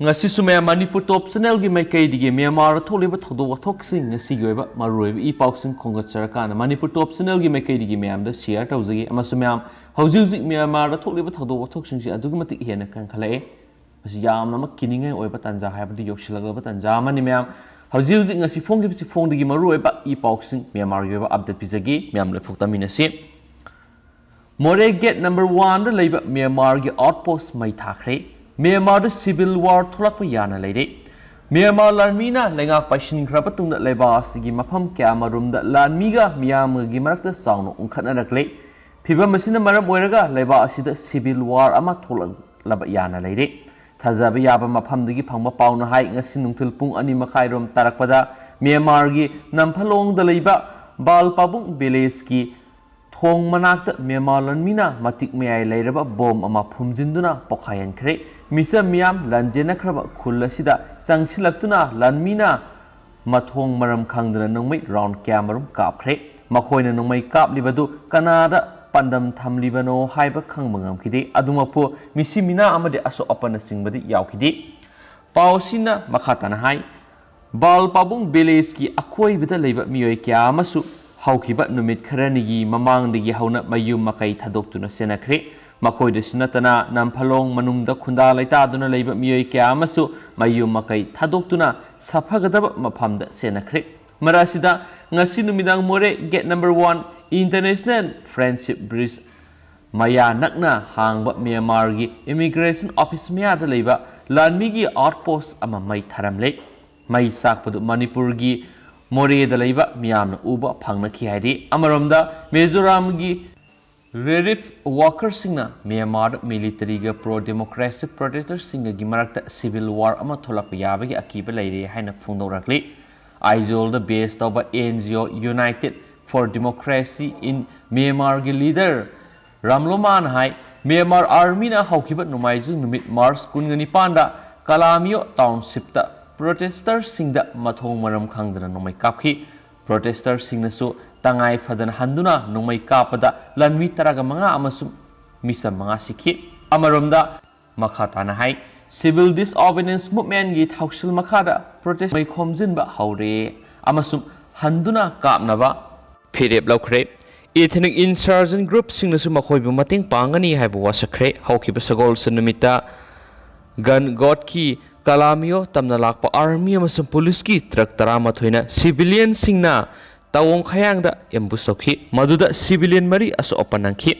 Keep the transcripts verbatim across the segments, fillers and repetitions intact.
ꯉꯁꯤꯁꯨ ꯃꯌꯥꯝ ꯃꯅꯤꯄꯨꯔ ꯇꯣꯞ ꯆꯦꯅꯦꯜꯒꯤ ꯃꯥꯏꯀꯩꯗꯒꯤ ꯃ꯭ꯌꯥꯟꯃꯥꯔꯗ ꯊꯣꯛꯂꯤꯕ ꯊꯧꯗꯣꯛ ꯋꯥꯊꯣꯛꯁꯤꯡ ꯉꯁꯤꯒꯤ ꯑꯣꯏꯕ ꯃꯔꯨꯑꯣꯏꯕ ꯏ ꯄꯥꯎꯁꯤꯡ ꯈꯣꯝꯒꯠꯆꯔꯀꯥꯟꯗ ꯃꯅꯤꯄꯨꯔ ꯇꯣꯞ ꯆꯦꯅꯦꯜꯒꯤ ꯃꯥꯏꯀꯩꯗꯒꯤ ꯃꯌꯥꯝꯗ ꯁꯤꯌꯔ ꯇꯧꯖꯒꯦ꯫ ꯑꯃꯁꯨꯡ ꯃꯌꯥꯝ, ꯍꯧꯖꯤꯛ ꯍꯧꯖꯤꯛ ꯃ꯭ꯌꯥꯟꯃꯥꯔꯗ ꯊꯣꯛꯂꯤꯕ ꯊꯧꯗꯣꯛ ꯋꯥꯊꯣꯛꯁꯤꯡꯁꯤ ꯑꯗꯨꯛꯀꯤ ꯃꯇꯤꯛ ꯍꯦꯟꯅ ꯀꯟꯈꯠꯂꯛꯑꯦ꯫ ꯃꯁꯤ ꯌꯥꯝꯅꯃꯛ ꯀꯤꯅꯤꯡꯉꯥꯏ ꯑꯣꯏꯕ ꯇꯥꯟꯖꯥ ꯍꯥꯏꯕꯗꯤ ꯌꯧꯁꯤꯜꯂꯛꯂꯕ ꯇꯥꯟꯖꯥ ꯑꯃꯅꯤ꯫ ꯃꯌꯥꯝ, ꯍꯧꯖꯤꯛ ꯍꯧꯖꯤꯛ ꯉꯁꯤ ꯐꯣꯡꯈꯤꯕꯁꯤ ꯐꯣꯡꯗꯒꯤ ꯃꯔꯨꯑꯣꯏꯕ ꯏ ꯄꯥꯎꯁꯤꯡ ꯃ꯭ꯌꯥꯟꯃꯥꯔꯒꯤ ꯑꯣꯏꯕ ꯑꯞꯗꯦꯠ ꯄꯤꯖꯒꯦ꯫ ꯃꯌꯥꯝ ꯂꯣꯏꯐꯥꯎ ꯇꯥꯃꯤꯟꯅꯁꯤ꯫ ꯃꯣꯔꯦ ꯒꯦꯠ ꯅꯝꯕꯔ ꯋꯥꯟꯗ ꯂꯩꯕ ꯃ꯭ꯌꯥꯟꯃꯥꯔꯒꯤ ꯑꯥꯎꯠꯄꯣꯁ ꯃꯩ ꯊꯥꯈ꯭ꯔꯦ꯫ ꯃ꯭ꯌꯥꯟꯃꯥꯔꯗ ꯁꯤꯚꯤꯜ ꯋꯥꯔ ꯊꯣꯛꯂꯛꯄ ꯌꯥꯅ ꯂꯩꯔꯦ꯫ ꯃ꯭ꯌꯥꯟꯃꯥꯔ ꯂꯥꯟꯃꯤꯅ ꯂꯩꯉꯥꯛ ꯄꯥꯏꯁꯤꯟꯈ꯭ꯔꯕ ꯇꯨꯡꯗ ꯂꯩꯕꯥꯛ ꯑꯁꯤꯒꯤ ꯃꯐꯝ ꯀꯌꯥꯃꯔꯨꯝꯗ ꯂꯥꯟꯃꯤꯒ ꯃꯤꯌꯥꯝꯒꯒꯤ ꯃꯔꯛꯇ ꯆꯥꯎꯅ ꯎꯪꯈꯠꯅꯔꯛꯂꯦ꯫ ꯐꯤꯚꯝ ꯑꯁꯤꯅ ꯃꯔꯝ ꯑꯣꯏꯔꯒ ꯂꯩꯕꯥꯛ ꯑꯁꯤꯗ ꯁꯤꯚꯤꯜ ꯋꯥꯔ ꯑꯃ ꯊꯣꯛꯂꯛꯂꯕ ꯌꯥꯅ ꯂꯩꯔꯦ꯫ ꯊꯥꯖꯕ ꯌꯥꯕ ꯃꯐꯝꯗꯒꯤ ꯐꯪꯕ ꯄꯥꯎꯅ ꯍꯥꯏ, ꯉꯁꯤ ꯅꯨꯡꯊꯤꯜ ꯄꯨꯡ ꯑꯅꯤ ꯃꯈꯥꯏꯔꯣꯝ ꯇꯥꯔꯛꯄꯗ ꯃ꯭ꯌꯥꯟꯃꯥꯔꯒꯤ ꯅꯝꯐꯂꯣꯡꯗ ꯂꯩꯕ ꯕꯥꯜ ꯄꯥꯕꯨꯡ ꯚꯤꯂꯦꯖꯀꯤ ꯊꯣꯡ ꯃꯅꯥꯛꯇ ꯃ꯭ꯌꯥꯟꯃꯥꯔ ꯂꯥꯟꯃꯤꯅ ꯃꯇꯤꯛ ꯃꯌꯥꯏ ꯂꯩꯔꯕ ꯕꯣꯝ ꯑꯃ ꯐꯨꯝꯖꯤꯟꯗꯨꯅ ꯄꯣꯈꯥꯏꯍꯟꯈ꯭ꯔꯦ꯫ ꯃꯤꯆꯝ ꯃꯤꯌꯥꯝ ꯂꯥꯟꯖꯦꯟꯅꯈ꯭ꯔꯕ ꯈꯨꯜ ꯑꯁꯤꯗ ꯆꯪꯁꯤꯜꯂꯛꯇꯨꯅ ꯂꯥꯟꯃꯤꯅ ꯃꯊꯣꯡ ꯃꯔꯝ ꯈꯪꯗꯅ ꯅꯣꯡꯃꯩ ꯔꯥꯎꯟ ꯀꯌꯥꯃꯔꯨꯝ ꯀꯥꯞꯈ꯭ꯔꯦ꯫ ꯃꯈꯣꯏꯅ ꯅꯣꯡꯃꯩ ꯀꯥꯞꯂꯤꯕꯗꯨ ꯀꯅꯥꯗ ꯄꯥꯟꯗꯝ ꯊꯝꯂꯤꯕꯅꯣ ꯍꯥꯏꯕ ꯈꯪꯕ ꯉꯝꯈꯤꯗꯦ꯫ ꯑꯗꯨꯃꯛꯄꯨ ꯃꯤꯁꯤ ꯃꯤꯅꯥ ꯑꯃꯗꯤ ꯑꯁꯣꯛ ꯑꯄꯟꯅꯆꯤꯡꯕꯗꯤ ꯌꯥꯎꯈꯤꯗꯦ꯫ ꯄꯥꯎ ꯑꯁꯤꯅ ꯃꯈꯥ ꯇꯥꯅ ꯍꯥꯏ, ꯕꯥꯜ ꯄꯥꯕꯨꯡ ꯚꯤꯂꯦꯖꯀꯤ ꯑꯀꯣꯏꯕꯗ ꯂꯩꯕ ꯃꯤꯑꯣꯏ ꯀꯌꯥ ꯑꯃꯁꯨ ꯍꯧꯈꯤꯕ ꯅꯨꯃꯤꯠ ꯈꯔꯅꯤꯒꯤ ꯃꯃꯥꯡꯗꯒꯤ ꯍꯧꯅ ꯃꯌꯨꯝ ꯃꯀꯩ ꯊꯥꯗꯣꯛꯇꯨꯅ ꯆꯦꯟꯅꯈ꯭ꯔꯦ꯫ ꯃꯈꯣꯏꯗꯁꯨ ꯅꯠꯇꯅ ꯅꯝꯐꯂꯣꯡ ꯃꯅꯨꯡꯗ ꯈꯨꯟꯗꯥ ꯂꯩꯇꯥꯗꯨꯅ ꯂꯩꯕ ꯃꯤꯑꯣꯏ ꯀꯌꯥ ꯑꯃꯁꯨ ꯃꯌꯨꯝ ꯃꯀꯩ ꯊꯥꯗꯣꯛꯇꯨꯅ ꯁꯥꯐꯒꯗꯕ ꯃꯐꯝꯗ ꯆꯦꯟꯅꯈ꯭ꯔꯦ꯫ ꯃꯔꯛ ꯑꯁꯤꯗ ꯉꯁꯤ ꯅꯨꯃꯤꯗꯥꯡ Moreh gate number one international friendship bridge ꯃꯌꯥ ꯅꯛꯅ ꯍꯥꯡꯕ ꯃ꯭ꯌꯥꯟꯃꯥꯔꯒꯤ ꯏꯃꯤꯒ꯭ꯔꯦꯁꯟ ꯑꯣꯐꯤꯁ ꯃꯌꯥꯗ ꯂꯩꯕ ꯂꯥꯟꯃꯤꯒꯤ ꯑꯥꯎꯠꯄꯣꯁ ꯑꯃ ꯃꯩ ꯊꯥꯔꯝꯂꯦ꯫ ꯃꯩ ꯆꯥꯛꯄꯗꯨ ꯃꯅꯤꯄꯨꯔꯒꯤ ꯃꯣꯔꯦꯗ ꯂꯩꯕ ꯃꯤꯌꯥꯝꯅ ꯎꯕ ꯐꯪꯅꯈꯤ ꯍꯥꯏꯔꯤ꯫ ꯑꯃꯔꯣꯝꯗ ꯃꯤꯖꯣꯔꯥꯝꯒꯤ ꯔꯤꯂꯤꯐ ꯋꯥꯀꯔꯁꯤꯡꯅ ꯃ꯭ꯌꯥꯟꯃꯥꯔꯗ ꯃꯤꯂꯤꯇꯔꯤꯒ ꯄ꯭ꯔꯣ ꯗꯦꯃꯣꯀ꯭ꯔꯦꯁꯤ ꯄ꯭ꯔꯣꯇꯦꯁꯇꯔꯁꯤꯡꯒꯒꯤ ꯃꯔꯛꯇ ꯁꯤꯚꯤꯜ ꯋꯥꯔ ꯑꯃ ꯊꯣꯛꯂꯛꯄ ꯌꯥꯕꯒꯤ ꯑꯀꯤꯕ ꯂꯩꯔꯦ ꯍꯥꯏꯅ ꯐꯣꯡꯗꯣꯔꯛꯂꯤ꯫ ꯑꯥꯏꯖꯣꯜꯗ ꯕꯦꯁ ꯇꯧꯕ N G O United for Democracy in Myanmarꯒꯤ ꯂꯤꯗꯔ ꯔꯥꯝꯂꯣꯃꯥꯟ ꯍꯥꯏ, ꯃ꯭ꯌꯥꯟꯃꯥꯔ ꯑꯥꯔꯃꯤꯅ ꯍꯧꯈꯤꯕ ꯅꯣꯡꯃꯥꯏꯖꯤꯡ ꯅꯨꯃꯤꯠ ꯃꯥꯔꯆ ꯀꯨꯟꯒ ꯅꯤꯄꯥꯟꯗ ꯀꯂꯥꯃꯤꯌꯣ ꯇꯥꯎꯟꯁꯤꯞꯇ ꯄ꯭ꯔꯣꯇꯦꯁꯇꯔꯁꯤꯡꯗ ꯃꯊꯣꯡ ꯃꯔꯝ ꯈꯪꯗꯅ ꯅꯣꯡꯃꯩ ꯀꯥꯞꯈꯤ꯫ ꯄ꯭ꯔꯣꯇꯦꯁꯇꯔꯁꯤꯡꯅꯁꯨ ꯇꯉꯥꯏ ꯐꯗꯅ ꯍꯟꯗꯨꯅ ꯅꯣꯡꯃꯩ ꯀꯥꯞꯄꯗ ꯂꯥꯟꯃꯤ ꯇꯔꯥꯒ ꯃꯉꯥ ꯑꯃꯁꯨꯡ ꯃꯤꯆꯝ ꯃꯉꯥ ꯁꯤꯈꯤ꯫ ꯑꯃꯔꯣꯝꯗ ꯃꯈꯥ ꯇꯥꯅ ꯍꯥꯏ, Civil disobedience movementꯀꯤ ꯊꯧꯁꯤꯜ ꯃꯈꯥꯗ protest ꯃꯩ ꯈꯣꯝꯖꯤꯟꯕ ꯍꯧꯔꯦ ꯑꯃꯁꯨꯡ ꯍꯟꯗꯨꯅ ꯀꯥꯞꯅꯕ ꯐꯤꯔꯦꯞ ꯂꯧꯈ꯭ꯔꯦ꯫ Ethnic insurgent groupꯁꯤꯡꯅꯁꯨ ꯃꯈꯣꯏꯕꯨ ꯃꯇꯦꯡ ꯄꯥꯡꯒꯅꯤ ꯍꯥꯏꯕ ꯋꯥꯁꯛꯈ꯭ꯔꯦ꯫ ꯍꯧꯈꯤꯕ ꯁꯒꯣꯜꯁꯦꯟ ꯅꯨꯃꯤꯠꯇ ꯒꯟ ꯒꯣꯠꯀꯤ ꯀꯂꯥꯃꯤꯌꯣ ꯇꯝꯅ ꯂꯥꯛꯄ army ꯑꯃꯁꯨꯡ policeꯀꯤ truck ꯇꯔꯥꯃꯥꯊꯣꯏꯅ civilianꯁꯤꯡꯅ ꯇꯥꯋꯣꯡ ꯈꯌꯥꯡꯗ ambush ꯇꯧꯈꯤ꯫ ꯃꯗꯨꯗ civilian ꯃꯔꯤ ꯑꯁꯣꯛ ꯑꯄꯟ ꯅꯪꯈꯤ꯫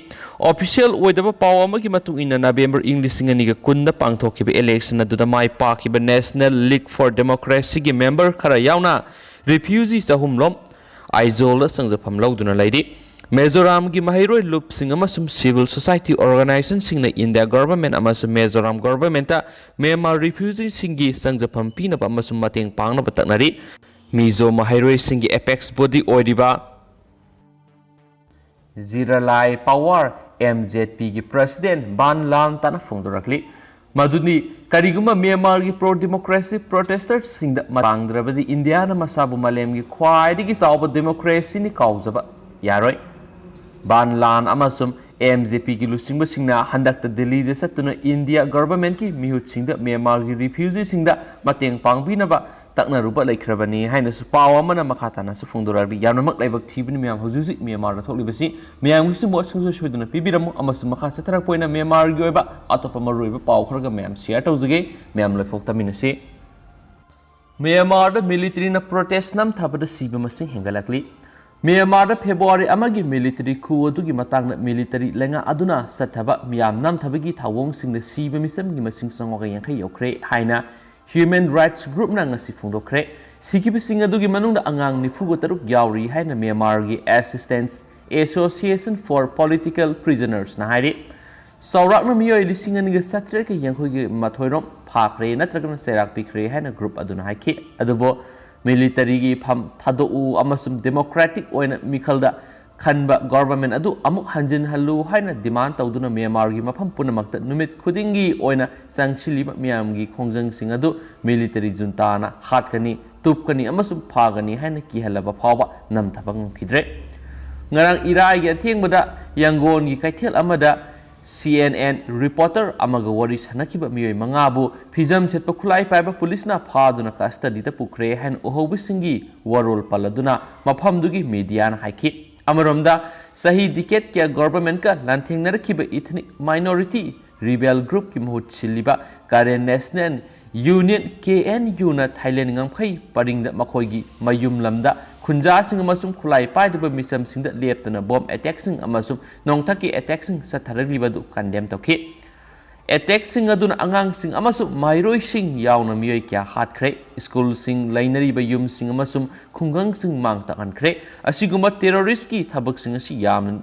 Official ꯑꯣꯏꯗꯕ ꯄꯥꯎ ꯑꯃꯒꯤ ꯃꯇꯨꯡ ꯏꯟꯅ, ꯅꯕꯦꯝꯕꯔ ꯏꯪ ꯂꯤꯁꯤꯡ ꯑꯅꯤꯒ ꯀꯨꯟꯗ ꯄꯥꯡꯊꯣꯛꯈꯤꯕ election ꯑꯗꯨꯗ ꯃꯥꯏ ꯄꯥꯛꯈꯤꯕ National League for Democracyꯒꯤ member ꯈꯔ ꯌꯥꯎꯅ refugee ꯆꯍꯨꯝ ꯂꯣꯝ ꯑꯥꯏꯖꯣꯜꯗ ꯆꯪꯖꯐꯝ ꯂꯧꯗꯨꯅ ꯂꯩꯔꯤ꯫ ꯃꯤꯖꯣꯔꯥꯝꯒꯤ ꯃꯍꯩꯔꯣꯏ ꯂꯨꯞꯁꯤꯡ ꯑꯃꯁꯨꯡ civil society organizationꯁꯤꯡꯅ India government ꯑꯃꯁꯨꯡ ꯃꯤꯖꯣꯔꯥꯝ governmentꯇ ꯃ꯭ꯌꯥꯟꯃꯥꯔ refugeeꯁꯤꯡꯒꯤ ꯆꯪꯖꯐꯝ ꯄꯤꯅꯕ ꯑꯃꯁꯨꯡ ꯃꯇꯦꯡ ꯄꯥꯡꯅꯕ ꯇꯛꯅꯔꯤ꯫ ꯃꯤꯖꯣ ꯃꯍꯩꯔꯣꯏꯁꯤꯡꯒꯤ apex body ꯑꯣꯏꯔꯤꯕ ꯖꯤꯔꯥꯂꯥꯏ ꯄꯥꯋꯔ, MZPꯒꯤ president ꯕꯥꯟ ꯂꯥꯟ ꯇꯥꯅ ꯐꯣꯡꯗꯣꯔꯛꯂꯤ꯫ ꯃꯗꯨꯗꯤ ꯀꯔꯤꯒꯨꯝꯕ ꯃ꯭ꯌꯥꯟꯃꯥꯔꯒꯤ pro democracy protesterꯁꯤꯡꯗ ꯃꯇꯥꯡꯗ꯭ꯔꯕꯗꯤ ꯏꯟꯗꯤꯌꯥꯅ ꯃꯁꯥꯕꯨ ꯃꯥꯂꯦꯝꯒꯤ ꯈ꯭ꯋꯥꯏꯗꯒꯤ ꯆꯥꯎꯕ democracyꯅꯤ ꯀꯥꯎꯖꯕ ꯌꯥꯔꯣꯏ꯫ ꯕꯥꯟ ꯂꯥꯟ ꯑꯃꯁꯨꯡ MZPꯒꯤ ꯂꯨꯆꯤꯡꯕꯁꯤꯡꯅ ꯍꯟꯗꯛꯇ ꯗꯤꯜꯂꯤꯗ ꯆꯠꯇꯨꯅ ꯏꯟꯗꯤꯌꯥ governmentꯀꯤ ꯃꯤꯍꯨꯠꯁꯤꯡꯗ ꯃ꯭ꯌꯥꯟꯃꯥꯔꯒꯤ refugeeꯁꯤꯡꯗ ꯃꯇꯦꯡ ꯄꯥꯡꯕꯤꯅꯕ ꯇꯛꯅꯔꯨꯕ ꯂꯩꯈ꯭ꯔꯕꯅꯤ ꯍꯥꯏꯅꯁꯨ ꯄꯥꯎ ꯑꯃꯅ ꯃꯈꯥ ꯇꯥꯅꯁꯨ ꯐꯣꯡꯗꯣꯔꯛꯂꯤ꯫ ꯌꯥꯝꯅꯃꯛ ꯂꯥꯏꯕꯛ ꯊꯤꯕꯅꯤ ꯃꯌꯥꯝ, ꯍꯧꯖꯤꯛ ꯍꯧꯖꯤꯛ ꯃ꯭ꯌꯥꯟꯃꯥꯔꯗ ꯊꯣꯛꯂꯤꯕꯁꯤ꯫ ꯃꯌꯥꯝꯒꯤꯁꯨ ꯃꯣꯠ ꯁꯨꯡꯁꯣꯏ ꯁꯣꯏꯗꯅ ꯄꯤꯕꯤꯔꯝꯃꯨ, ꯑꯃꯁꯨꯡ ꯃꯈꯥ ꯆꯠꯊꯔꯛꯄ ꯑꯣꯏꯅ ꯃ꯭ꯌꯥꯟꯃꯥꯔꯒꯤ ꯑꯣꯏꯕ ꯑꯇꯣꯞꯄ ꯃꯔꯨꯑꯣꯏꯕ ꯄꯥꯎ ꯈꯔꯒ ꯃꯌꯥꯝ share ꯇꯧꯖꯒꯦ꯫ ꯃꯌꯥꯝ ꯂꯣꯏꯐꯥꯎ ꯇꯥꯃꯤꯟꯅꯁꯤ꯫ ꯃ꯭ꯌꯥꯟꯃꯥꯔꯗ militaryꯅ protest ꯅꯝꯊꯕꯗ ꯁꯤꯕ ꯃꯁꯤꯡ ꯍꯦꯟꯒꯠꯂꯛꯂꯤ꯫ ꯃ꯭ꯌꯥꯟꯃꯥꯔꯗ February ꯑꯃꯒꯤ military coup ꯑꯗꯨꯒꯤ ꯃꯇꯥꯡꯗ military ꯂꯩꯉꯥꯛ ꯑꯗꯨꯅ ꯆꯠꯊꯕ ꯃꯤꯌꯥꯝ ꯅꯝꯊꯕꯒꯤ ꯊꯧꯑꯣꯡꯁꯤꯡꯗ ꯁꯤꯕ ꯃꯤꯆꯝꯒꯤ ꯃꯁꯤꯡ ꯆꯥꯝꯃꯉꯥꯒ ꯌꯥꯡꯈꯩ ꯌꯧꯈ꯭ꯔꯦ ꯍꯥꯏꯅ Human Rights Groupꯅ ꯉꯁꯤ ꯐꯣꯡꯗꯣꯛꯈ꯭ꯔꯦ꯫ ꯁꯤꯈꯤꯕꯁꯤꯡ ꯑꯗꯨꯒꯤ ꯃꯅꯨꯡꯗ ꯑꯉꯥꯡ ꯅꯤꯐꯨꯒ ꯇꯔꯨꯛ ꯌꯥꯎꯔꯤ ꯍꯥꯏꯅ ꯃ꯭ꯌꯥꯟꯃꯥꯔꯒꯤ Assistance Association for Political Prisonersꯅ ꯍꯥꯏꯔꯤ꯫ ꯆꯥꯎꯔꯥꯛꯅ ꯃꯤꯑꯣꯏ ꯂꯤꯁꯤꯡ ꯑꯅꯤꯒ ꯆꯥꯇ꯭ꯔꯦꯠꯀ ꯌꯥꯡꯈꯩꯒ ꯃꯥꯊꯣꯏ ꯔꯣꯝ ꯐꯥꯈ꯭ꯔꯦ ꯅꯠꯇ꯭ꯔꯒꯅ ꯆꯩꯔꯥꯛ ꯄꯤꯈ꯭ꯔꯦ ꯍꯥꯏꯅ group ꯑꯗꯨꯅ ꯍꯥꯏꯈꯤ꯫ ꯑꯗꯨꯕꯨ militaryꯒꯤ ꯐꯝ ꯊꯥꯗꯣꯛꯎ ꯑꯃꯁꯨꯡ democratic ꯑꯣꯏꯅ ꯃꯤꯈꯜꯗ ꯈꯟꯕ government ꯑꯗꯨ ꯑꯃꯨꯛ ꯍꯟꯖꯤꯟꯍꯜꯂꯨ ꯍꯥꯏꯅ demand ꯇꯧꯗꯨꯅ ꯃ꯭ꯌꯥꯟꯃꯥꯔꯒꯤ ꯃꯐꯝ ꯄꯨꯝꯅꯃꯛꯇ ꯅꯨꯃꯤꯠ ꯈꯨꯗꯤꯡꯒꯤ ꯑꯣꯏꯅ ꯆꯪꯁꯤꯜꯂꯤꯕ ꯃꯤꯌꯥꯝꯒꯤ ꯈꯣꯡꯖꯪꯁꯤꯡ ꯑꯗꯨ military juntaꯅ ꯍꯥꯠꯀꯅꯤ, ꯇꯨꯞꯀꯅꯤ ꯑꯃꯁꯨꯡ ꯐꯥꯒꯅꯤ ꯍꯥꯏꯅ ꯀꯤꯍꯜꯂꯕ ꯐꯥꯎꯕ ꯅꯝꯊꯕ ꯉꯝꯈꯤꯗ꯭ꯔꯦ꯫ ꯉꯔꯥꯡ ꯏꯔꯥꯏꯒꯤ ꯑꯊꯦꯡꯕꯗ ꯌꯥꯡꯒꯣꯟꯒꯤ ꯀꯩꯊꯦꯜ ꯑꯃꯗ C N N reporter ꯑꯃꯒ ꯋꯥꯔꯤ ꯁꯥꯟꯅꯈꯤꯕ ꯃꯤꯑꯣꯏ ꯃꯉꯥꯕꯨ ꯐꯤꯖꯝ ꯁꯦꯠꯄ ꯈꯨꯠꯂꯥꯏ ꯄꯥꯏꯕ ꯄꯨꯂꯤꯁꯅ ꯐꯥꯗꯨꯅ custody ꯗ ꯄꯨꯈ꯭ꯔꯦ ꯍꯥꯏꯅ ꯎꯍꯧꯕꯁꯤꯡꯒꯤ ꯋꯥꯔꯣꯜ ꯄꯜꯂꯗꯨꯅ ꯃꯐꯝꯗꯨꯒꯤ media ꯅ ꯍꯥꯏꯈꯤ꯫ ꯑꯃꯔꯣꯝꯗ, ꯆꯍꯤ decade ꯀꯌꯥ government ꯀ ꯂꯥꯟꯊꯦꯡꯅꯔꯛꯈꯤꯕ ethnic minority rebel group ꯀꯤ ꯃꯍꯨꯠ ꯁꯤꯜꯂꯤꯕ Karen National Union, K N U ꯅ Thailand ꯉꯝꯈꯩ ꯄꯔꯤꯡꯗ ꯃꯈꯣꯏꯒꯤ ꯃꯌꯨꯝ ꯂꯝꯗ ꯈꯨꯟꯖꯥꯁꯤꯡ ꯑꯃꯁꯨꯡ ꯈꯨꯠꯂꯥꯏ ꯄꯥꯏꯗꯕ ꯃꯤꯆꯝꯁꯤꯡꯗ ꯂꯦꯞꯇꯅ bomb attack ꯁꯤꯡ ꯑꯃꯁꯨꯡ ꯅꯣꯡꯊꯛꯀꯤ attack ꯁꯤꯡ ꯆꯠꯊꯔꯛꯂꯤꯕ ꯑꯗꯨ condemn ꯇꯧꯈꯤ꯫ Attack ꯁꯤꯡ ꯑꯗꯨꯅ ꯑꯉꯥꯡꯁꯤꯡ ꯑꯃꯁꯨꯡ ꯃꯍꯩꯔꯣꯏꯁꯤꯡ ꯌꯥꯎꯅ ꯃꯤꯑꯣꯏ ꯀꯌꯥ ꯍꯥꯠꯈ꯭ꯔꯦ, school ꯁꯤꯡ, ꯂꯩꯅꯔꯤꯕ ꯌꯨꯝꯁꯤꯡ ꯑꯃꯁꯨꯡ ꯈꯨꯡꯒꯪꯁꯤꯡ ꯃꯥꯡ ꯇꯥꯛꯍꯟꯈ꯭ꯔꯦ꯫ ꯑꯁꯤꯒꯨꯝꯕ terrorist ꯀꯤ ꯊꯕꯛꯁꯤꯡ ꯑꯁꯤ ꯌꯥꯝꯅ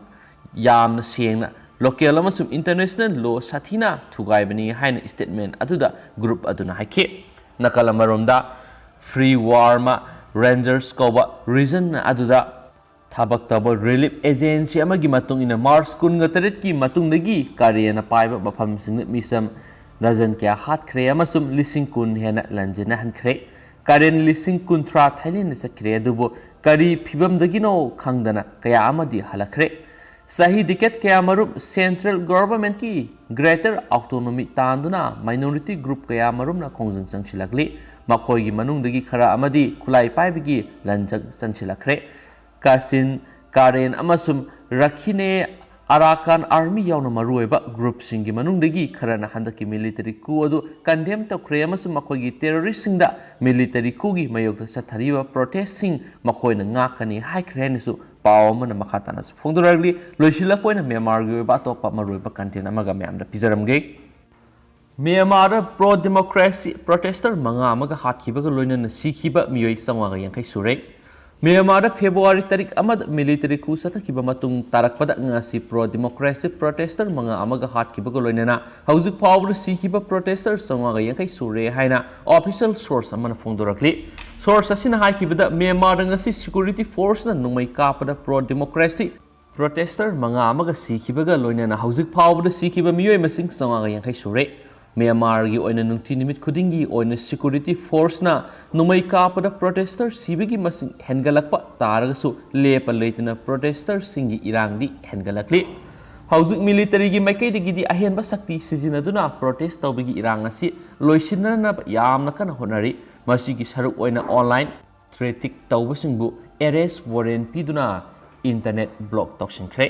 ꯌꯥꯝꯅ ꯁꯦꯡꯅ local ꯑꯃꯁꯨꯡ international law ꯁꯥꯊꯤꯅ ꯊꯨꯒꯥꯏꯕꯅꯤ ꯍꯥꯏꯅ statement ꯑꯗꯨꯗ group ꯑꯗꯨꯅ ꯍꯥꯏꯈꯤ꯫ ꯅꯥꯀꯜ ꯑꯃꯔꯣꯝꯗ, Free Burma Rangers ꯀꯧꯕ region ꯑꯗꯨꯗ ꯊꯕꯛ ꯇꯧꯕ relief agency ꯑꯃꯒꯤ ꯃꯇꯨꯡ ꯏꯟꯅ, March ꯀꯨꯟꯒ ꯇꯔꯦꯠꯀꯤ ꯃꯇꯨꯡꯗꯒꯤ Karen ꯅ ꯄꯥꯏꯕ ꯃꯐꯝꯁꯤꯡꯗ ꯃꯤꯆꯝ dozen ꯀꯌꯥ ꯍꯥꯠꯈ꯭ꯔꯦ ꯑꯃꯁꯨꯡ ꯂꯤꯁꯤꯡ ꯀꯨꯟ ꯍꯦꯟꯅ ꯂꯥꯟꯖꯦꯟꯅꯍꯟꯈ꯭ꯔꯦ꯫ Karen ꯂꯤꯁꯤꯡ ꯀꯨꯟꯊ꯭ꯔꯥ Thailand ꯗ ꯆꯠꯈ꯭ꯔꯦ, ꯑꯗꯨꯕꯨ ꯀꯔꯤ ꯐꯤꯕꯝꯗꯒꯤꯅꯣ ꯈꯪꯗꯅ ꯀꯌꯥ ꯑꯃꯗꯤ ꯍꯜꯂꯛꯈ꯭ꯔꯦ꯫ ꯆꯍꯤ decade ꯀꯌꯥ ꯃꯔꯨꯝ central government ꯀꯤ greater autonomy ꯇꯥꯟꯗꯨꯅ minority group ꯀꯌꯥ ꯃꯔꯨꯝꯅ ꯈꯣꯡꯖꯪ ꯆꯪꯁꯤꯜꯂꯛꯂꯤ꯫ ꯃꯈꯣꯏꯒꯤ ꯃꯅꯨꯡꯗꯒꯤ ꯈꯔ ꯑꯃꯗꯤ ꯈꯨꯠꯂꯥꯏ ꯄꯥꯏꯕꯒꯤ ꯂꯥꯟꯖꯪ ꯆꯪꯁꯤꯜꯂꯛꯈ꯭ꯔꯦ꯫ Kachin, Karen ꯑꯃꯁꯨꯡ Rakhine Arakan Army ꯌꯥꯎꯅ ꯃꯔꯨꯑꯣꯏꯕ group ꯁꯤꯡꯒꯤ ꯃꯅꯨꯡꯗꯒꯤ ꯈꯔꯅ ꯍꯟꯗꯛꯀꯤ military coup ꯑꯗꯨ condemn ꯇꯧꯈ꯭ꯔꯦ ꯑꯃꯁꯨꯡ ꯃꯈꯣꯏꯒꯤ terrorist ꯁꯤꯡꯗ military coup ꯒꯤ ꯃꯥꯌꯣꯛꯇ ꯆꯠꯊꯔꯤꯕ protest ꯁꯤꯡ ꯃꯈꯣꯏꯅ ꯉꯥꯛꯀꯅꯤ ꯍꯥꯏꯈ꯭ꯔꯦ ꯍꯥꯏꯅꯁꯨ ꯄꯥꯎ ꯑꯃꯅ ꯃꯈꯥ ꯇꯥꯅꯁꯨ ꯐꯣꯡꯗꯣꯔꯛꯂꯤ꯫ ꯂꯣꯏꯁꯤꯜꯂꯛꯄ ꯑꯣꯏꯅ Myanmar ꯒꯤ ꯑꯣꯏꯕ ꯑꯇꯣꯞꯄ ꯃꯔꯨꯑꯣꯏꯕ content ꯑꯃꯒ ꯃꯌꯥꯝꯗ ꯄꯤꯖꯔꯝꯒꯦ꯫ Myanmar ꯗ pro democracy protester ꯃꯉꯥ ꯑꯃꯒ ꯍꯥꯠꯈꯤꯕꯒ ꯂꯣꯏꯅꯅ ꯁꯤꯈꯤꯕ ꯃꯤꯑꯣꯏ ꯆꯥꯝꯃꯉꯥꯒ ꯌꯥꯡꯈꯩ ꯁꯨꯔꯦ꯫ Myanmar ꯗ February ꯇꯥꯔꯤꯛ ꯑꯃꯗ military coup ꯆꯠꯊꯈꯤꯕ ꯃꯇꯨꯡ ꯇꯥꯔꯛꯄꯗ ꯉꯁꯤ pro democracy protester ꯃꯉꯥ ꯑꯃꯒ ꯍꯥꯠꯈꯤꯕꯒ ꯂꯣꯏꯅꯅ ꯍꯧꯖꯤꯛ ꯐꯥꯎꯕꯗ ꯁꯤꯈꯤꯕ protester ꯆꯥꯝꯃꯉꯥꯒ ꯌꯥꯡꯈꯩ ꯁꯨꯔꯦ ꯍꯥꯏꯅ official source ꯑꯃꯅ ꯐꯣꯡꯗꯣꯔꯛꯂꯤ꯫ Source ꯑꯁꯤꯅ ꯍꯥꯏꯈꯤꯕꯗ, Myanmar ꯗ ꯉꯁꯤ security force ꯅ ꯅꯣꯡꯃꯩ ꯀꯥꯞꯄꯗ pro democracy protester ꯃꯉꯥ ꯑꯃꯒ ꯁꯤꯈꯤꯕꯒ ꯂꯣꯏꯅꯅ ꯍꯧꯖꯤꯛ ꯐꯥꯎꯕꯗ ꯁꯤꯈꯤꯕ ꯃꯤꯑꯣꯏ ꯃꯁꯤꯡ ꯆꯥꯝꯃꯉꯥꯒ ꯌꯥꯡꯈꯩ ꯁꯨꯔꯦ꯫ Myanmar ꯒꯤ ꯑꯣꯏꯅ ꯅꯨꯡꯇꯤ ꯅꯨꯃꯤꯠ ꯈꯨꯗꯤꯡꯒꯤ ꯑꯣꯏꯅ security force ꯅ ꯅꯣꯡꯃꯩ ꯀꯥꯞꯄꯗ protester ꯁꯤꯕꯒꯤ ꯃꯁꯤꯡ ꯍꯦꯟꯒꯠꯂꯛꯄ ꯇꯥꯔꯒꯁꯨ, ꯂꯦꯞꯄ ꯂꯩꯇꯅ protester ꯁꯤꯡꯒꯤ ꯏꯔꯥꯡꯗꯤ ꯍꯦꯟꯒꯠꯂꯛꯂꯤ꯫ ꯍꯧꯖꯤꯛ ꯃꯤꯂꯤꯇꯔꯤꯒꯤ ꯃꯥꯏꯀꯩꯗꯒꯤꯗꯤ ꯑꯍꯦꯟꯕ ꯁꯛꯇꯤ ꯁꯤꯖꯤꯟꯅꯗꯨꯅ ꯄ꯭ꯔꯣꯇꯦꯁ ꯇꯧꯕꯒꯤ ꯏꯔꯥꯡ ꯑꯁꯤ ꯂꯣꯏꯁꯤꯟꯅꯅꯕ ꯌꯥꯝꯅ ꯀꯟꯅ ꯍꯣꯠꯅꯔꯤ꯫ ꯃꯁꯤꯒꯤ ꯁꯔꯨꯛ ꯑꯣꯏꯅ ꯑꯣꯟꯂꯥꯏꯟ ꯇ꯭ꯔꯦꯐꯤꯛ ꯇꯧꯕꯁꯤꯡꯕꯨ ꯑꯦꯔꯦꯁ ꯋꯥꯔꯦꯟ ꯄꯤꯗꯨꯅ ꯏꯟꯇꯔꯅꯦꯠ ꯕ꯭ꯂꯣꯛ ꯇꯧꯁꯤꯟꯈ꯭ꯔꯦ꯫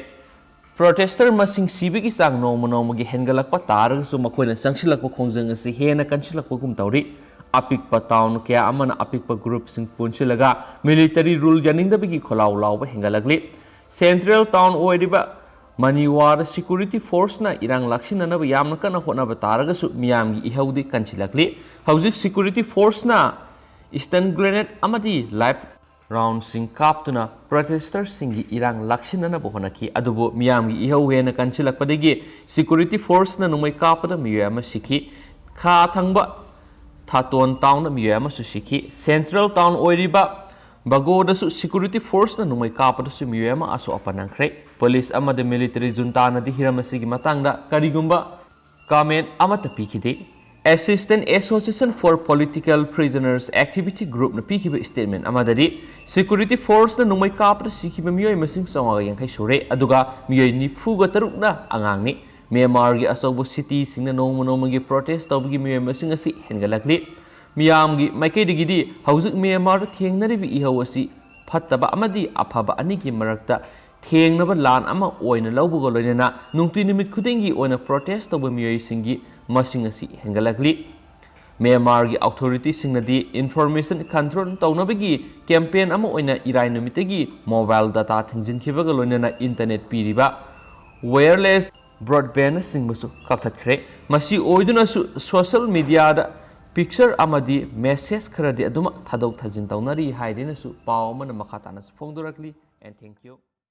ꯄ꯭ꯔꯣꯇꯦꯁꯇꯔ ꯃꯁꯤꯡ ꯁꯤꯕꯒꯤ ꯆꯥꯡ ꯅꯣꯡꯃ ꯅꯣꯡꯃꯒꯤ ꯍꯦꯟꯒꯠꯂꯛꯄ ꯇꯥꯔꯒꯁꯨ, ꯃꯈꯣꯏꯅ ꯆꯪꯁꯤꯜꯂꯛꯄ ꯈꯣꯡꯖꯪ ꯑꯁꯤ ꯍꯦꯟꯅ ꯀꯟꯁꯤꯜꯂꯛꯄꯒꯨꯝ ꯇꯧꯔꯤ꯫ ꯑꯄꯤꯛꯄ ꯇꯥꯎꯟ ꯀꯌꯥ ꯑꯃꯅ ꯑꯄꯤꯛꯄ ꯒ꯭ꯔꯨꯞꯁꯤꯡ ꯄꯨꯟꯁꯤꯜꯂꯒ ꯃꯤꯂꯤꯇꯔꯤ ꯔꯨꯜ ꯌꯥꯅꯤꯡꯗꯕꯒꯤ ꯈꯣꯜꯂꯥꯎ ꯂꯥꯎꯕ ꯍꯦꯟꯒꯠꯂꯛꯂꯤ꯫ ꯁꯦꯟꯇ꯭ꯔꯦꯜ ꯇꯥꯎꯟ ꯑꯣꯏꯔꯤꯕ ꯃꯅꯤꯋꯥꯗ ꯁꯦꯀ꯭ꯌꯨꯔꯤꯇꯤ ꯐꯣꯔꯁꯅ ꯏꯔꯥꯡ ꯂꯥꯛꯁꯤꯟꯅꯅꯕ ꯌꯥꯝꯅ ꯀꯟꯅ ꯍꯣꯠꯅꯕ ꯇꯥꯔꯒꯁꯨ, ꯃꯤꯌꯥꯝꯒꯤ ꯏꯍꯧꯗꯤ ꯀꯟꯁꯤꯜꯂꯛꯂꯤ꯫ ꯍꯧꯖꯤꯛ ꯁꯦꯀ꯭ꯌꯨꯔꯤꯇꯤ ꯐꯣꯔꯁꯅ ꯁ꯭ꯇꯟ ꯒ꯭ꯔꯦꯅꯦꯗ ꯑꯃꯗꯤ ꯂꯥꯏꯐ ꯔꯥꯎꯟꯁꯤꯡ ꯀꯥꯞꯇꯨꯅ ꯄ꯭ꯔꯣꯇꯦꯁꯇꯔꯁꯤꯡꯒꯤ ꯏꯔꯥꯡ ꯂꯥꯛꯁꯤꯟꯅꯅꯕ ꯍꯣꯠꯅꯈꯤ꯫ ꯑꯗꯨꯕꯨ ꯃꯤꯌꯥꯝꯒꯤ ꯏꯍꯧ ꯍꯦꯟꯅ ꯀꯟꯁꯤꯜꯂꯛꯄꯗꯒꯤ ꯁꯦꯀ꯭ꯌꯨꯔꯤꯇꯤ ꯐꯣꯔꯁꯅ ꯅꯣꯡꯃꯩ ꯀꯥꯞꯄꯗ ꯃꯤꯑꯣꯏ ꯑꯃ ꯁꯤꯈꯤ꯫ ꯈꯥ ꯊꯪꯕ ꯊꯥꯇꯣꯟ ꯇꯥꯎꯟꯗ ꯃꯤꯑꯣꯏ ꯑꯃꯁꯨ ꯁꯤꯈꯤ꯫ ꯁꯦꯟꯇ꯭ꯔꯦꯜ ꯇꯥꯎꯟ ꯑꯣꯏꯔꯤꯕ ꯕꯒꯣꯗꯁꯨ ꯁꯦꯀ꯭ꯌꯨꯔꯤꯇꯤ ꯐꯣꯔꯁꯅ ꯅꯣꯡꯃꯩ ꯀꯥꯞꯄꯗꯁꯨ ꯃꯤꯑꯣꯏ ꯑꯃ ꯑꯁꯣꯛ ꯑꯄꯟ ꯅꯪꯈ꯭ꯔꯦ꯫ ꯄꯨꯂꯤꯁ ꯑꯃꯗꯤ ꯃꯤꯂꯤꯇꯔꯤ ꯖꯨꯟꯇꯥꯅꯗꯤ ꯍꯤꯔꯝ ꯑꯁꯤꯒꯤ ꯃꯇꯥꯡꯗ ꯀꯔꯤꯒꯨꯝꯕ ꯀꯃꯦꯟ ꯑꯃꯠꯇ ꯄꯤꯈꯤꯗꯦ꯫ Assistant Association for Political Prisoners Activity Groupꯅ ꯄꯤꯈꯤꯕ ꯁ꯭ꯇꯦꯠꯃꯦꯟ ꯑꯃꯗꯗꯤ, ꯁꯦꯀ꯭ꯌꯨꯔꯤꯇꯤ ꯐꯣꯔꯁꯅ ꯅꯣꯡꯃꯩ ꯀꯥꯞꯄꯗ ꯁꯤꯈꯤꯕ ꯃꯤꯑꯣꯏ ꯃꯁꯤꯡ ꯆꯥꯝꯃꯉꯥꯒ ꯌꯥꯡꯈꯩ ꯁꯨꯔꯦ, ꯑꯗꯨꯒ ꯃꯤꯑꯣꯏ ꯅꯤꯐꯨꯒ ꯇꯔꯨꯛꯅ ꯑꯉꯥꯡꯅꯤ꯫ ꯃ꯭ꯌꯥꯟꯃꯥꯔꯒꯤ ꯑꯆꯧꯕ ꯁꯤꯇꯤꯁꯤꯡꯅ ꯅꯣꯡꯃ ꯅꯣꯡꯃꯒꯤ ꯄ꯭ꯔꯣꯇꯦꯁ ꯇꯧꯕꯒꯤ ꯃꯤꯑꯣꯏ ꯃꯁꯤꯡ ꯑꯁꯤ ꯍꯦꯟꯒꯠꯂꯛꯂꯤ꯫ ꯃꯤꯌꯥꯝꯒꯤ ꯃꯥꯏꯀꯩꯗꯒꯤꯗꯤ ꯍꯧꯖꯤꯛ ꯃ꯭ꯌꯥꯟꯃꯥꯔꯗ ꯊꯦꯡꯅꯔꯤꯕ ꯏꯍꯧ ꯑꯁꯤ ꯐꯠꯇꯕ ꯑꯃꯗꯤ ꯑꯐꯕ ꯑꯅꯤꯒꯤ ꯃꯔꯛꯇ ꯊꯦꯡꯅꯕ ꯂꯥꯟ ꯑꯃ ꯑꯣꯏꯅ ꯂꯧꯕꯒ ꯂꯣꯏꯅꯅ ꯅꯨꯡꯇꯤ ꯅꯨꯃꯤꯠ ꯈꯨꯗꯤꯡꯒꯤ ꯑꯣꯏꯅ ꯄ꯭ꯔꯣꯇꯦꯁ ꯇꯧꯕ ꯃꯤꯑꯣꯏꯁꯤꯡꯒꯤ ꯃꯁꯤꯡ ꯑꯁꯤ ꯍꯦꯟꯒꯠꯂꯛꯂꯤ꯫ ꯃ꯭ꯌꯥꯟꯃꯥꯔꯒꯤ ꯑꯣꯊꯣꯔꯤꯇꯤꯁꯤꯡꯅꯗꯤ ꯏꯟꯐꯣꯔꯃꯦꯁꯟ ꯀꯟꯇ꯭ꯔꯣꯜ ꯇꯧꯅꯕꯒꯤ ꯀꯦꯝꯄꯦꯟ ꯑꯃ ꯑꯣꯏꯅ ꯏꯔꯥꯏ ꯅꯨꯃꯤꯠꯇꯒꯤ ꯃꯣꯕꯥꯏꯜ ꯗꯇꯥ ꯊꯤꯡꯖꯤꯟꯈꯤꯕꯒ ꯂꯣꯏꯅꯅ ꯏꯟꯇꯔꯅꯦꯠ ꯄꯤꯔꯤꯕ ꯋꯥꯌꯔꯂꯦꯁ ꯕ꯭ꯔꯣꯗꯕꯦꯟꯅꯆꯤꯡꯕꯁꯨ ꯀꯛꯊꯠꯈ꯭ꯔꯦ꯫ ꯃꯁꯤ ꯑꯣꯏꯗꯨꯅꯁꯨ ꯁꯣꯁꯤꯌꯦꯜ ꯃꯤꯗꯤꯌꯥꯗ ꯄꯤꯛꯆꯔ ꯑꯃꯗꯤ ꯃꯦꯁꯦꯖ ꯈꯔꯗꯤ ꯑꯗꯨꯃꯛ ꯊꯥꯗꯣꯛ ꯊꯥꯖꯤꯟ ꯇꯧꯅꯔꯤ ꯍꯥꯏꯗꯨꯅꯁꯨ ꯄꯥꯎ ꯑꯃꯅ ꯃꯈꯥ ꯇꯥꯅꯁꯨ ꯐꯣꯡꯗꯣꯔꯛꯂꯤ꯫ And thank you.